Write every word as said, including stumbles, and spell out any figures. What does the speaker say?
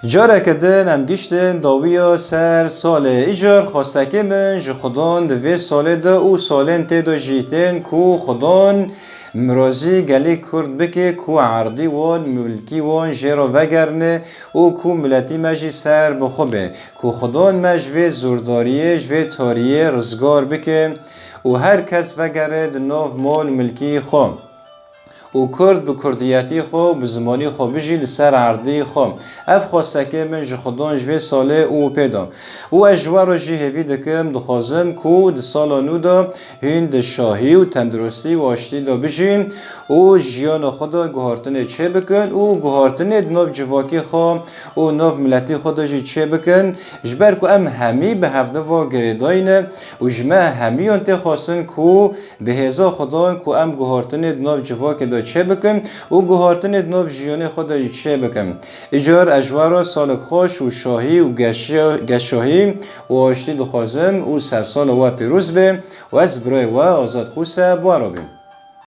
Careke din em giştin dawiya ser salê. Îcar xwestekê min ji Xudan di vê salê de û salên tê de jî tên ku Xudan mirazî gelî Kurd bike ku erdî wan, milkî wan jê re vegerine û ku miletî me jî ser bi xwe be. Ku Xudan me ji vê zordariyê, ji vê tariyê rizgar bike û her kes vegere di nav mal û milkî xwe. û Kurd bi kurdiyetî xwe û bi zimanî xwe bijî li ser erdî xwe. Ev xwestekê min ji Xudan ji vê salê û pê de. Û ez ji we re jî hêvî dikim, dixwazim ku di sala nû de hûn di şahî û tenduristî û aştî de bijîn û jiyana xwe de guhartinê çêbikin û guhartinê di nav civakê xwe û nav miletî xwe de jî çêbikin. Ji ber ku em hemî bi hevdiva girêdayî ne û ji me hemiyan tê xwestin ku bi hêza Xudan ku em guhartinê di nav civakê de çêbikin û guhartinê di nav jiyanê xwe de jî çêbikin. Îcar ez ji we re salek xweş û şahî û geşiya-, geşahî û aştî dixwazim û sersala we pîroz be û ez birayê we Azad Kûse bi we re bim.